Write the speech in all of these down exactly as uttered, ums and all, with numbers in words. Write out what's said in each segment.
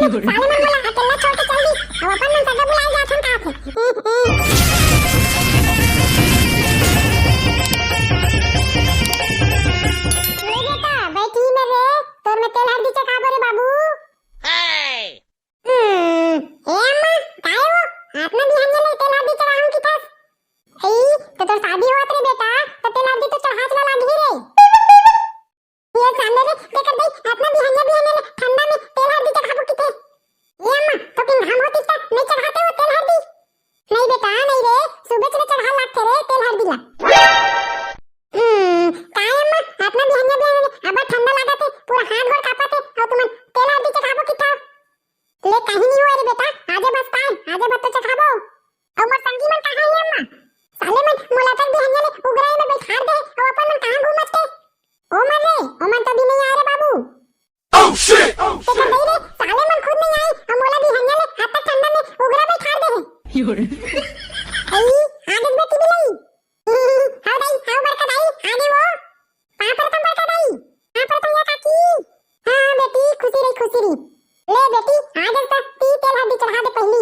साले मन मोला अकेल्ला छोड़ के चल दिस, अब अपन मन सगा बुलाए जाथन का थे। ले बेटा, बैठी में रे, तोर में तेल हरदी चखाबो रे बाबू। हम्म, ए अम्मा, काय वो? अतना बिहनिया ले तेल हरदी चढ़ाहूं किथस? ए, तो तोर शादी होत रे बेटा, तो तेल हरदी तो चढ़ाच ला लागही रे। ये सामने रे, तेकर दई, अतना बिहनिया बिहनिया ले ठंडा में तेल हरदी चढ़ाबो किथे। ए अम्मा, तो किन घाम होतिस त नहीं चढ़ाते वो तेल हरदी? नहीं बेटा, नहीं रे, सुबह ले चढ़ा लागथे रे तेल हरदी ला। हम्म, काय अम्मा, अतना बिहनिया बिहनिया ले, अब्बड़ ठंडा लागत हे, पूरा हाथ गोड़ कांपत हे, अउ तुमन तेल हरदी चढ़ाबो किथा? ले, कहीं नहीं हुआ रे बेटा, आजे बस पाए, आजे बस तो चखाबो। अउ मोर संगी मन कहाँ हे अम्मा? साले मन मोला तक बिहनिया ले उघराई में बैठार दे, अउ अपन मन कहाँ घूमत के? ओ मन रे, ओ मन तो भी नहीं आए रे बाबू। Oh shit! Oh shit! दई रे, साले मन खुद नहीं आए, अउ मोला बिहनिया ले हाथ तक ठंडा में उघरा बैठार दे हे। अई, आ गई बेटी बिलाई। हाव दाई, हाव बड़का दाई, आ गए वो। पाँव परथंव बड़का दाई, पाँव परथंव या काकी। हाँ, हाँ बेटी, खुशी रही, खुशी रही। ले बेटी, आ गए तो ती तेल हरदी चढ़ा दे पहली।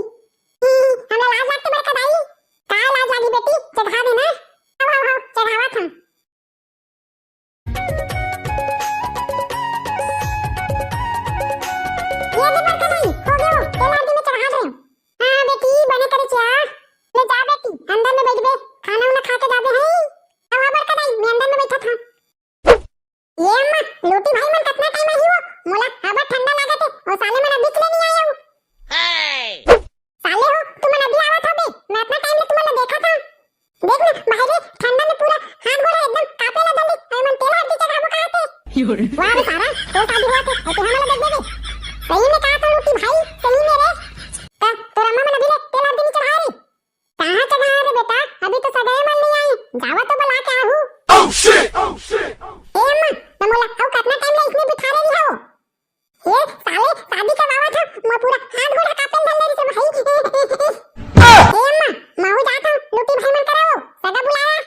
हमला लाज लागथे बड़का दाई। का लाज लागी बेटी, चढ़ा दे ना। हाव, हाव, हाव, चढ़ावत हंव। ये दे बड़का दाई, हो गयो, तेल हरदी में चढ़ा दे। हाँ बेटी, बने करे चा। ले जा बेटी, अंदर में बैठ बे, खाना उना खा के जाबे है। अब हाँ बड़का दाई, मैं अंदर में बैठा था। ये अम्मा, लूटी भाई मन कितना टाइम आही वो? मोला अब्बड़ ठंडा लागत हे, वो साले मन अभी ले नहीं आए हो। साले हो, तुमन अभी आवत हो बे, मैं इतना टाइम ले तुमन ला देखा था। देख ना, भाई रे, ठंडा में पूरा हाथ गोड़ एकदम कांपे लगल हे, अउ मन तेल हरदी चढ़ाबो कहा थे। वाह रे सारा, तो शादी हुआ थे, अउ तेहा मोला देख देबे। सही में कहा था लूटी भाई, सही में रे। का, तोर अम्मा मन अभी ले तेल हरदी नहीं चढ़ाए रे? कहाँ चढ़ाए रे बेटा, अभी तो सगाई मन नहीं आई, जावा तो बुला के आहू। Oh shit! Oh shit! ए अम्मा, त मोला अउ कितना टाइम ले इसने बिठा रही हो? ये साले शादी करवावत ह, मैं पूरा हाथ गोड़ कांपे धर ले रही से भाई। ए अम्मा, महू जात हूँ, लूटी भाई मन कराओ, सगा बुलाया।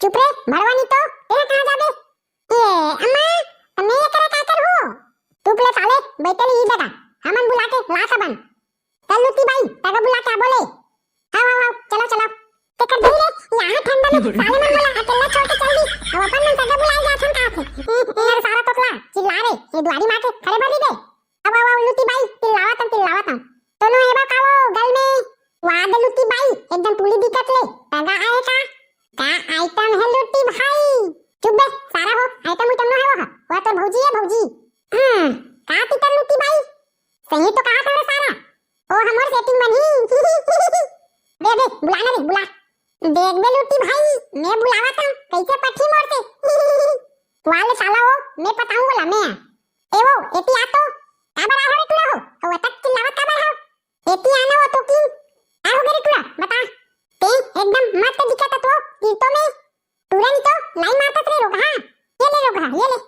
चुप रे, भड़वा नहीं तो, तेरा कहाँ जाबे? ए अम्मा, त मैं ये करे का करू? चुप ले साले, बैठे ले ई जगह, हमन बुला के ला सबन। चल लूटी बाई, तगा बुला के आबो ले। हाव, हाव, हाव, चलो, चलो। तेकर दई रे, यहाँ ठंडा में साले मन मोला अकेल्ला छोड़ के चल दिस। अब अपन मन सगा बुलाए जाथन का थे। ए, ए, यार सारा तोतला, चिल्ला रे, ये दुआरी माँ के खड़े बर दे। अब, अब, अब, लूटी बाई, चिल्लावत हंव, चिल्लावत हंव। तोनो एबा का वो गल में? वाह दे लूटी बाई, एकदम टूली दिखत ले। तगा आए का? का item है लूटी भाई? चुप बे, सारा हो, item उइटम नो है वो, वो तो भौजी है, भौजी। हम्म, का तितर लूटी बाई? सही तो कहा था रे सारा। ओ हमर setting बनही। बे, बे, बुला ना रे, बुला। देख बे लूटी भाई, मैं बुलावत हंव, कैसे पटही मोर से। वाले साला हो, मैं पटाऊं बोला मैं। ए वो, एती आ तो। काबर आए हो रे टूरा हो? अउ अतक चिल्लावत काबर हो? एती आना वो तो किन। आ हो गे रे टूरा, बता। ते एकदम मस्त दिखत तो, तीर तो में। टूरा नहीं तो, लाई मारत रे रोगहा। ये ले रोगहा, ये ले।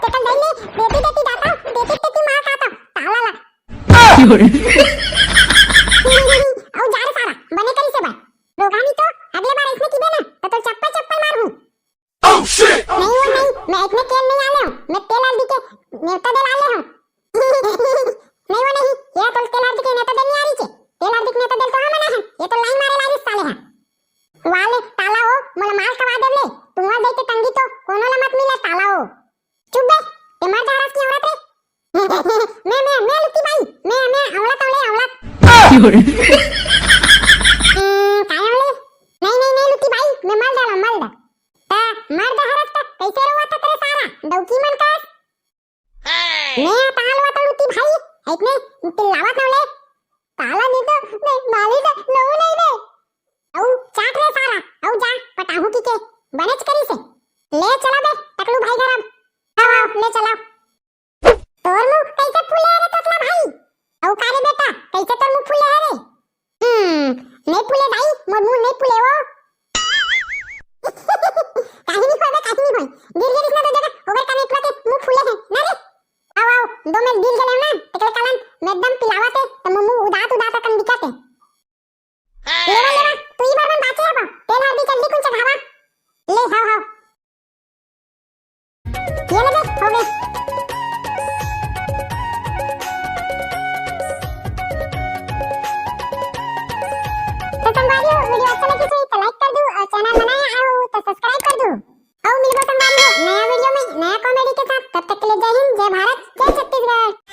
तेकल दई ले, बेटी बेटी जाता, बेटी बेटी मार खाता, ताला ला। अउ जा रे सारा, बने करी से बा। रोगहा नहीं तो, अगले बार इसने की बे ना, तो, तो चप्पल चप्पल मार हूँ। Oh shit! नहीं वो नहीं, मैं इतने खेल नहीं आले हूँ, मैं तेल हरदी के नेवता दे लाले हूँ। नहीं वो नहीं, ये तो तेल हरदी के नेवता दे नहीं आ रही छे, तेल हरदी के नेवता दे तो हम ना है, ये तो लाई मारे लागी साले हैं। वाले ताला हो, मोला मार खवा देव ले, तुंगा दे के तंगी तो कोनो ला मत मिले ताला हो। चुप बे, ते मर जा रस की औरत रे। मैं, मैं, मैं लुकी बाई, मैं, मैं औरत औले औरत। हम्म, काय औले? नहीं, नहीं, नहीं लुकी बाई, मैं मर डाला, मर डाला। ता मर जा रस त कैसे रोवा था तेरे सारा, डौकी मन का? मैं ताल वा तो लुकी भाई, इतने चिल्लावत औले। ताला नहीं तो, नहीं, माली तो, लो नहीं रे। अउ चाट रे सारा, अउ जा, पटाहू की के, बनेच करी से। ले चला बे, टकलू भाई घर अब। आओ, आओ, ले चला। तोर मुंह कैसे फूले रे तोतला भाई? अउ का रे बेटा, कैसे तोर मुंह फूले है रे? हम्म, नहीं फूले भाई, मोर मुंह नहीं फूले वो। काहे नहीं होय बे, काहे नहीं होय? गिर गिर इसना तो जगह, ओकर का नेटवा के मुंह फूले है, ना रे? आओ, आओ, दो में गिर गले ना, तेकर कारण मैं एकदम पिलावा से, तो मुंह उदास उदास अकन दिखा से। लेवा, लेवा, तू ही बार मन बाचे हवा। तेल हरदी जल्दी कुन चढ़ावा। ले, हाव, हाव। ये ले देख, हो गए। संगवारी हो, video अच्छा लगे होही त like कर दू और channel म नया आए हो त subscribe कर दू। अउ मिलबो संगवारी हो नया video में नया comedy के साथ। तब तक के लिए जय हिंद, जय भारत, जय छत्तीसगढ़।